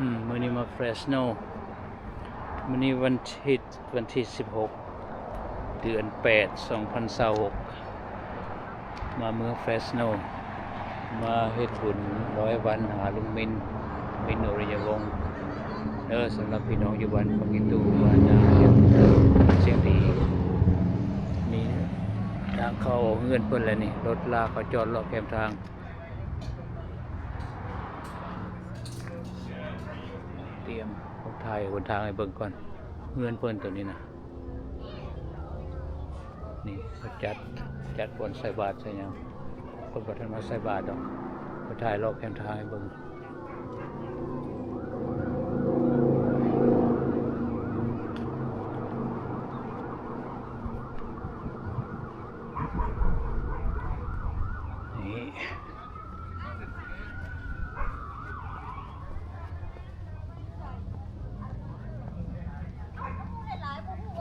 ອືມ ມື້ນີ້ມາເຟຣສໂນ ມື້ນີ້ວັນທິດ ວັນທີສິບຫົກ ເດືອນແປດ ສອງພັນຊາວຫົກ ມາເມືອງເຟຣສໂນ ມາເຮັດບຸນຮ້ອຍວັນຫາລຸງມິນ ມິນ ໂອລິຍະວົງເດີ. ສຳລັບພີ່ນ້ອງຢູ່ບ້ານປາກິຕູ ບ້ານນາ ຊຽງດີ ນີ້ທາງເຂົ້າເຮືອນເພິ່ນແຫຼະນີ້ ລົດລາເຂົາຈອດເລາະແຄມທາງ. ຕຽມຖ່າຍຫົນທາງໃຫ້ເບິ່ງກ່ອນ ເຮືອນເພິ່ນໂຕນີ້ນະ. ນີ້ເຂົາຈັດ ຈັດບ່ອນໃສ່ບາດໃສ່ຫຍັງ ເພິ່ນບໍ່ທັນມາໃສ່ບາດດອກ. ເຂົາຖ່າຍລອບແຄມທາງໃຫ້ເບິ່ງ ນີ້.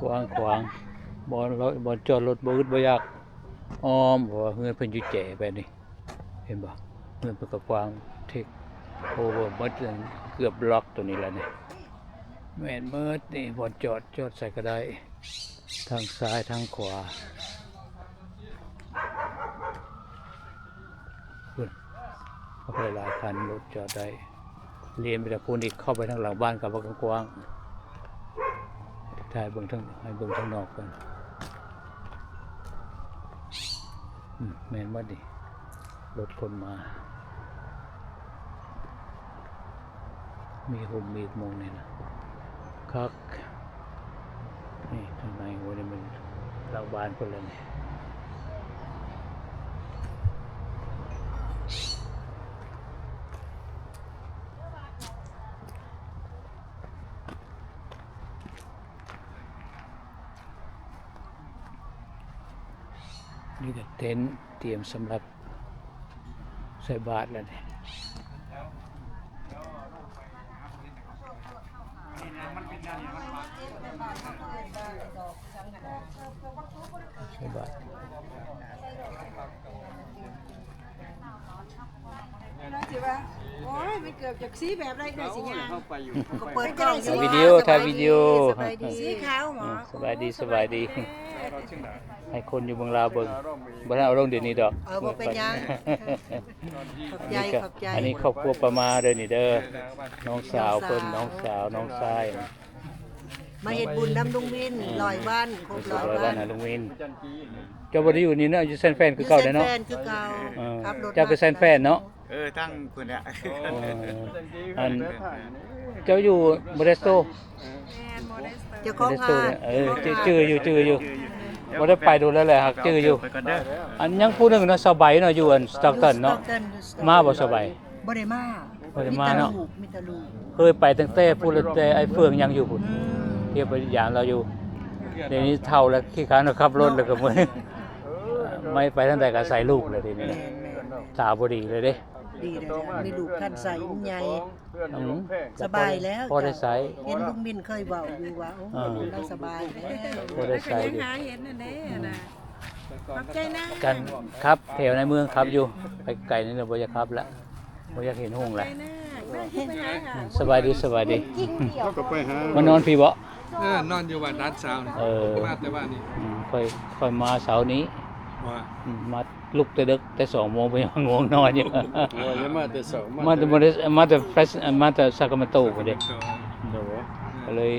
ກວ້າງຂວາງ ບ່ອນ ບ່ອນຈອດລົດບໍ່ອຶດບໍ່ຢາກ ອ້ອມ ເພາະວ່າເຮືອນເພິ່ນຢູ່ແຈແບບນີ້ ເຫັນບໍ່? ເຮືອນເພິ່ນກໍກວ້າງ ເທັກໂອເວີໝົດ ເກືອບບລັອກໂຕນີ້ແຫຼະນີ້ ແມ່ນໝົດນີ້ ບ່ອນຈອດ ຈອດໃສກໍໄດ້ ທັງຊ້າຍທັງຂວາ. ພຸ້ນ ບັກຫຼາຍໆຄັນລົດຈອດໄດ້ ລຽນໄປທາງພຸ້ນອີກ ເຂົ້າໄປທາງຫຼັງບ້ານກໍບັກກວ້າງ. ຖ່າຍເບິ່ງທາງ ໃຫ້ເບິ່ງທາງນອກກ່ອນ. ອືມ ແມ່ນໝົດນີ້ ລົດຄົນມາ. ມີຮົ່ມມີໝ່ອງນີ້ນະ ຄັກ. ນີ້ທາງໃນ ໂອ້ ນີ້ມັນຫຼັງບ້ານເພິ່ນແລ້ວນີ້. ນີ້ກໍເຕັນ ຕຽມສຳລັບໃສ່ບາດແລ້ວນີ້ ໃສ່ບາດ. ລາວຊິວ່າ ໂອ້ຍ ມັນເກືອບຈະສີແບບໃດ ເອື້ອຍຊິຍ່າງ ເຮົາໄປຢູ່ ກໍເປີດກ້ອງຢູ່ ຖ່າຍວິດີໂອ ຖ່າຍວິດີໂອ ສະບາຍດີ ສະບາຍດີ ສະບາຍດີ ອືມ ສະບາຍດີ ສະບາຍດີ ໃຫ້ຄົນຢູ່ເມືອງລາວເບິ່ງ ບໍ່ທັນເອົາລົງດຽວນີ້ດອກ ເອີ ບໍ່ເປັນຫຍັງ ຂອບໃຈ ຂອບໃຈ ອັນນີ້ຄອບຄົວປ້າມາເດີນີ້ເດີ ນ້ອງສາວເພິ່ນ ນ້ອງສາວ ນ້ອງຊາຍ. ມາເຮັດບຸນນຳລຸງວິນ ເອີ ຮ້ອຍວັນ ຄົບຮ້ອຍວັນ ຮ້ອຍວັນນະລຸງວິນ. ເຈົ້າບໍ່ໄດ້ຢູ່ນີ້ເນາະ ຢູ່ແຊນແຟນຄືເກົ່າແຫຼະເນາະ ຢູ່ແຊນແຟນຄືເກົ່າ ເອີ ຂັບລົດ ເຈົ້າຄືແຊນແຟນເນາະ ເອີ ທາງພຸ້ນແຫຼະ ເອີ ອັນ ເຈົ້າຢູ່ໂມເດສໂຕ ແມ່ນ ໂມເດສໂຕ ເຈົ້າຂອງຮ້ານ ເອີ ຈື່ຢູ່ ຈື່ຢູ່ ບໍ່ໄດ້ໄປດົນແລ້ວແຫຼະ ຫາກຈື່ຢູ່. ອັນຍັງຜູ້ໜຶ່ງເນາະ ສະບາຍເນາະ ຢູ່ອັນສະຕັອກຕັນເນາະ ມາບໍ່ສະບາຍ? ບໍ່ໄດ້ມາ ບໍ່ໄດ້ມາເນາະ ມີແຕ່ລູກ ມີແຕ່ລູກ ເຄີຍໄປຕັ້ງແຕ່ພຸ້ນ ແຕ່ໄອ້ເຟືອງຍັງຢູ່ພຸ້ນ ອືມ ທ່ຽວໄປຢາມລາວຢູ່ ດຽວນີ້ເຖົ້າແລ້ວ ຂີ້ຄ້ານຂັບລົດແລ້ວກໍເມື່ອຍ ໄມ່ໄປທາງໃດກໍອາໄສລູກແລ້ວທີນີ້ ແມ່ນໆ ຕາບໍ່ດີເລີຍເດ້ ດີແລ້ວ ມີລູກທັນໃສ ມັນໃຫຍ່ ອືມ ສະບາຍແລ້ວ ພໍໄດ້ໃຊ້ ເຫັນລຸງມິນເຄີຍເວົ້າຢູ່ວ່າ ໂອ້ ເອີ ລາວສະບາຍແລ້ວ ພໍໄດ້ໃຊ້ ກໍຍັງຫາເຫັນຫັ້ນເດ້ ອືມ ນະ ຂອບໃຈນະ ກັນຂັບແຖວໃນເມືອງຂັບຢູ່ ໄປໄກນີ້ລະບໍ່ຢາກຂັບລະ ບໍ່ຢາກເຫັນຮຸ່ງລະ. ສະບາຍດີ ສະບາຍດີ ເຮົາກໍໄປຫາ ມານອນພີ້ບໍ? ເອີ ນອນຢູ່ບ້ານຫຼານສາວນີ້ ເອີ ມາແຕ່ວານນີ້ ອືມ ຂ້ອຍ ຂ້ອຍມາເຊົ້ານີ້ ວ່າ ອືມ ມາ ລຸກແຕ່ເດິກ ແຕ່ສອງໂມງ ໄປງ່ວງນອນຢູ່ ໂອ້ຍ ມາແຕ່ເຊົ້າ ມາແຕ່ ມາແຕ່ ມາແຕ່ແຟຣຊ ມາແຕ່ຊາຄຣາເມນໂຕພຸ້ນເດ້ ໂດຍ ກໍເລີຍ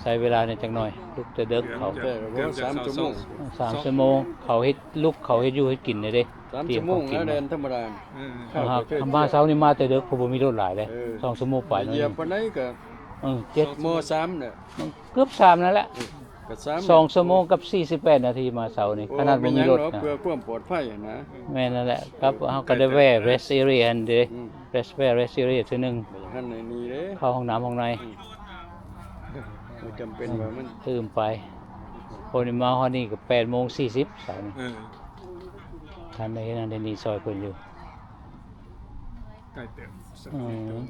ໃຊ້ເວລາແດ່ຈັກໜ່ອຍ ລຸກແຕ່ເດິກເຂົາ ແຕ່ກໍບໍ່ ສາມຊົ່ວໂມງ ສາມຊົ່ວໂມງ ເຂົາເຮັດ ລຸກເຂົາເຮັດຢູ່ເຮັດກິນແດ່ເດ້ ສາມຊົ່ວໂມງ ແລ່ນທຳມະດາ ເອີ ມາເຊົ້ານີ້ມາແຕ່ເດິກ ເພາະບໍ່ມີລົດຫຼາຍເດ້ ເອີ ສອງຊົ່ວໂມງປາຍ ຢຽບປານໃດກໍ ເອີ ເຈັດ ໂມງສາມແຫຼະ ເກືອບສາມນັ້ນແຫຼະ ເອີ ກໍສາມ ສອງຊົ່ວໂມງກັບສີ່ສິບແປດນາທີມາເຊົ້ານີ້ ໂອ້ ຂະໜາດບໍ່ມີລົດນະ ເພື່ອຄວາມປອດໄພຫັ້ນນະ ແມ່ນນັ້ນແຫຼະ ກັບເຮົາກໍໄດ້ແວ່ rest area ຫັ້ນເດ້ ອືມ rest ແວ່ rest area ເທື່ອໜຶ່ງ ເຂົ້າຫ້ອງນ້ຳຫ້ອງໃນ ອືມ ບໍ່ຈຳເປັນວ່າມັນ ຕື່ມໄປ ໂອ້ ນີ້ມາຮອດນີ້ກໍແປດໂມງສີ່ສິບ ເຊົ້ານີ້ ເອີ ທ່ານໄດ້ເຮັດນັ້ນໄດ້ນີ້ຊ່ອຍເພິ່ນຢູ່ ໃກ້ເຕີບ ອືມ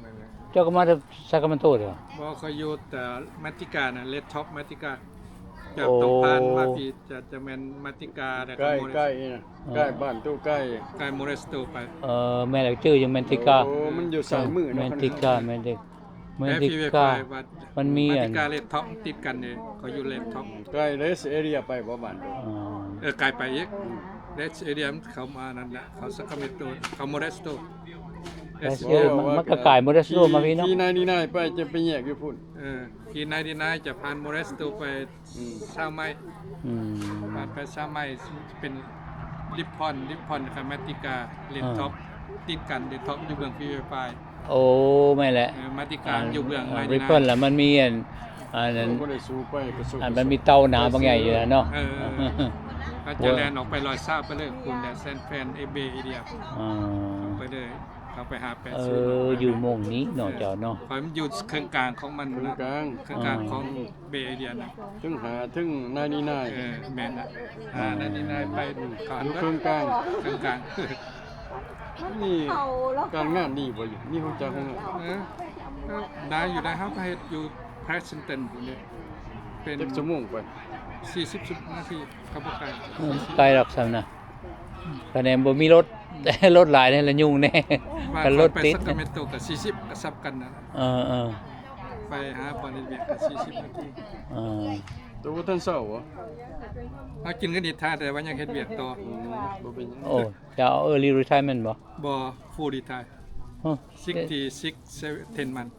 ເຈົ້າກໍມາຈາກຊາຄຣາເມນໂຕເດີ? ບໍ່ ຂ້ອຍຢູ່ແຕ່ແມດຕິການະ ເຣດທັອບ ແມດຕິກາ ຈາກ ໂອ້ ຕົງຜ່ານມາພີ້ ຈະ ຈະແມ່ນແມດຕິກາ ແລ້ວກໍ ໃກ້ ໂມເດສ ໃກ້ນີ້ນະ ເອີ ໃກ້ບ້ານຕູ້ ໃກ້ ໃກ້ໂມເດສໂຕໄປ ເອີ ແມ່ນແລ້ວ ຈື່ຢູ່ແມດຕິກາ ໂອ້ ມັນຢູ່ຊ້າຍມືເນາະ ແມດຕິກາ ແມ່ນເດ້ ແມນຕິກາ ແລ້ວ P Y Five ມັນມີ ແມນຕິກາ ອັນ ເຣດທັອບ ຕິດກັນເດ້ ເຂົາຢູ່ເຣດທັອບ ໃກ້ເຣດເອເຣຍໄປບໍ່ບ້ານ? ອໍ ເອີ ໄກໄປອີກ ອືມ ເຣດເອເຣຍ ເຂົາມານັ້ນແຫຼະ ເຂົາ Sacramento ເຂົາ Modesto ເຣດເອເຣຍ ມັນ ມັນກໍກາຍ Modesto ມາພີ້ເນາະ ຂີ່ໄນນ໌ທີໄນນ໌ໄປ ຈະໄປແຍກຢູ່ພຸ້ນ ເອີ ຂີ່ໄນນ໌ທີໄນນ໌ ຈະຜ່ານ Modesto ໄປ ອືມ ຊາວໄມ ອືມ ຜ່ານໄປຊາວໄມ ເປັນລິບພອນ ລິບພອນ ແລ້ວກໍ ແມນຕິກາ ເຣດທັອບ ຕິດກັນ ເຣດທັອບ ຢູ່ເບື້ອງ P Y Five ໂອ້ ແມ່ນແຫຼະ ເອີ ແມນຕິກາ ອ່າ ຢູ່ເບື້ອງ ອ່າ ໄນນ໌ທີໄນນ໌ ລິບພອນ ລະມັນມີອັນ ອັນນັ້ນ ບໍ່ໄດ້ສູ້ໄປ ກໍສູ້ ອັນມັນມີເຕົາໜາບັກໃຫຍ່ຢູ່ນະເນາະ ເອີ ເອີ ເອີ ເອີ ເອີ ເຂົາຈະແລ່ນອອກໄປລອຍຊາວໄປເລີຍ ພຸ້ນແຫຼະ San Fran Bay Area ອໍ ໄປເລີຍ ເຂົ້າໄປຫາແປດ ເອີ ຢູ່ໝ່ອງນີ້ເນາະ ເອີ ເຈົ້າເນາະ ເພາະມັນຢູ່ເຄິ່ງກາງຂອງມັນນະ ເຄິ່ງກາງ ເຄິ່ງກາງຂອງ ອ່າ Bay Area ນະ ເທິງຫ້າ ເທິງໄນນ໌ທີໄນນ໌ ເອີ ແມ່ນລະ ອ່າ ໄນນ໌ທີໄນນ໌ ໄປ ຢູ່ເຄິ່ງກາງ ເຄິ່ງກາງ ນີ້ການງານນີ້ບໍ່ຢູ່ ນີ້ຮູ້ຈັກງານ ເອີ ເອີ ໄດ້ຢູ່ ໄດ້ ເຮົາກໍເຮັດຢູ່ Pleasanton ພຸ້ນເດ້ ເປັນ ຈັກຊົ່ວໂມງໄປ? ສີ່ສິບນາທີ ກໍບໍ່ໄກ ເອີ ບໍ່ໄກດອກສ່ຳນະ ຄະແນນບໍ່ມີລົດ ແຕ່ລົດຫຼາຍແດ່ລະຍຸງແດ່ ຄັນລົດຕິດ ໄປ Sacramento ກໍສີ່ສິບ ກໍສ່ຳກັນນະ ເອີ ເອີ ໄປຫາບ່ອນເຮັດວຽກກໍສີ່ສິບນາທີ ເອີ ໂຕບໍ່ທັນເຊົາບໍ່? ເຮົາກິນເງິນຣີທາຍ ແຕ່ວ່າຍັງເຮັດວຽກຕໍ່ ອືມ ບໍ່ເປັນຫຍັງ ໂອ້ ຈະເອົາ early retirement ບໍ່? ບໍ່ full retire ຮະ sixty-six ten month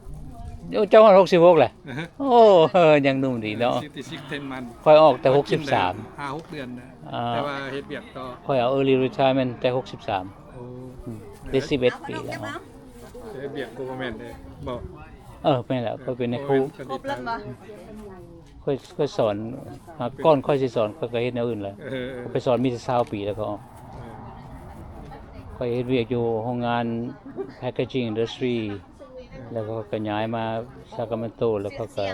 ໂອ້ ເຈົ້າຮອດຫົກສິບຫົກແຫຼະ ອະຮະ ໂອ້ ຍັງໜຸ່ມດີເນາະ sixty-six ten month ຂ້ອຍອອກແຕ່ຫົກສິບສາມ ກິນໄດ້ຫ້າຫົກເດືອນນະ ອ່າ ແຕ່ວ່າເຮັດວຽກຕໍ່ ຂ້ອຍເອົາ early retirement ແຕ່ຫົກສິບສາມ ໂອ້ ອືມ ໄດ້ສິບເອັດປີແລ້ວ ເຮັດວຽກ government ເດ້ບໍ່? ເອີ ແມ່ນແຫຼະ ຂ້ອຍເປັນນາຍຄູ ຄົບແລ້ວບໍ່? ຂ້ອຍ ຂ້ອຍສອນ ອ່າ ກ່ອນຂ້ອຍຊິສອນ ຂ້ອຍກໍເຮັດແນວອື່ນແຫຼະ ເອີ ເອີ ໄປສອນມີແຕ່ຊາວປີແລ້ວກໍອອກ ເອີ ຂ້ອຍເຮັດວຽກຢູ່ໂຮງງານ packaging industry ເອີ ແລ້ວກໍ ກໍຍ້າຍມາ Sacramento ແລ້ວເຂົາກໍ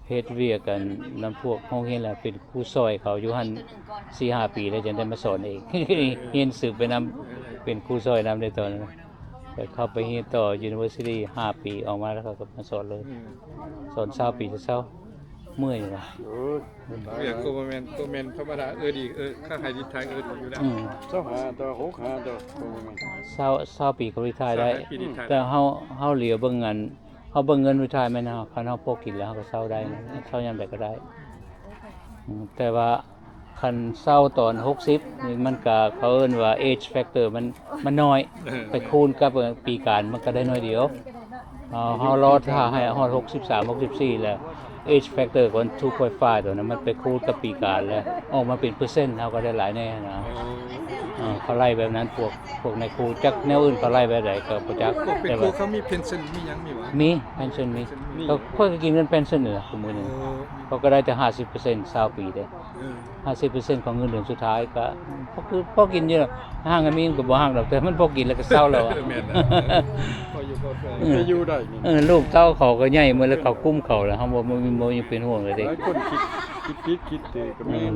ເຮັດວຽກກັນນຳພວກໂຮງຮຽນ ແລ້ວເປັນຄູຊ່ອຍເຂົາຢູ່ຫັ້ນສີ່ຫ້າປີ ແລ້ວຈັ່ງໄດ້ມາສອນເອງ ຮຽນສືບໄປນຳ ເປັນຄູຊ່ອຍນຳໃນຕອນນັ້ນ ແລ້ວເຂົ້າໄປຮຽນຕໍ່ university ຫ້າປີ ອອກມາແລ້ວເຂົາກໍມາສອນເລີຍ ອືມ ສອນຊາວປີ ເຊົາ ເມື່ອຍວ່າ ໂອ້ຍ ວຽກກໍບໍ່ແມ່ນ ບໍ່ແມ່ນທຳມະດາ ເອີ ດີ ເອີ ຄັນໃຫ້ຣີທາຍ ເອີ ດີຢູ່ແລ້ວ ອືມ ຊາວຫ້າຕໍ່ ຫົກຫ້າຕໍ່ ກໍບໍ່ແມ່ນ ຊາວ ຊາວປີກໍຣີທາຍໄດ້ ຊາວຫ້າປີຣີທາຍ ແຕ່ເຮົາ ເຮົາຫຼຽວເບິ່ງອັນ ເຮົາເບິ່ງເງິນຣີທາຍແມ່ນເຮົາ ຄັນເຮົາພໍກິນແລ້ວ ເຮົາກໍເຊົາໄດ້ ເຊົາຍາມໃດກໍໄດ້ ອືມ ແຕ່ວ່າ ຄັນເຊົາຕອນຫົກສິບນີ້ ມັນກະ ເຂົາເອີ້ນວ່າ age factor ມັນ ມັນນ້ອຍ ເອີ ໄປຄູນກັບ ເອີ ປີການ ມັນກະໄດ້ໜ້ອຍດຽວ ເຮົາ ເຮົາລໍຖ້າໃຫ້ຮອດຫົກສິບສາມ ຫົກສິບສີ່ແລ້ວ age factor ຂອງ two point five ຕົວນັ້ນ ມັນໄປຄູນກັບປີການແລ້ວ ອອກມາເປັນເປີເຊັນ ເຮົາກໍໄດ້ຫຼາຍແດ່ນະ ເອີ ເອີ ເຂົາໄລ່ແບບນັ້ນ ພວກ ພວກນາຍຄູ ຈັກແນວອື່ນເຂົາໄລ່ແບບໃດກໍບໍ່ຈັກ ພວກເປັນຄູເຂົາມີ pension ມີຫຍັງມີຫວາ? ມີ pension ມີ ເຂົາ ຂ້ອຍກໍກິນເງິນ pension ນີ້ລະ ທຸກມື້ນີ້ ໂອ້ ເຂົາກໍໄດ້ແຕ່ຫ້າສິບເປີເຊັນ ຊາວປີເດ້ ເອີ ຫ້າສິບເປີເຊັນຂອງເງິນເດືອນສຸດທ້າຍກໍພໍຄື ພໍກິນຢູ່ ຫາງມີມັນກໍບໍ່ຫາງດອກ ແຕ່ມັນພໍກິນແລ້ວກໍເຊົາແລ້ວ ເອີ ແມ່ນລະ ພໍຢູ່ພໍໄປ ເອີ ໄປຢູ່ໄດ້ນີ້ ເອີ ລູກເຕົ້າເຂົາກໍໃຫຍ່ໝົດແລ້ວ ເຂົາກຸ້ມເຂົາແລ້ວ ເຮົາບໍ່ ບໍ່ ບໍ່ມີເປັນຫ່ວງເລີຍເດ້ ຫຼາຍຄົນຄິດ ຄິດຜິດຄິດຖືກກໍມີ ເອີ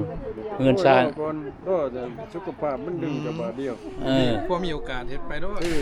ເງິນຊາດ ລໍກ່ອນ ລໍແຕ່ສຸຂະພາບມັນດຶງກັບບາດດຽວ ເອີ ພໍມີໂອກາດເຮັດໄປໂລດ ເອີ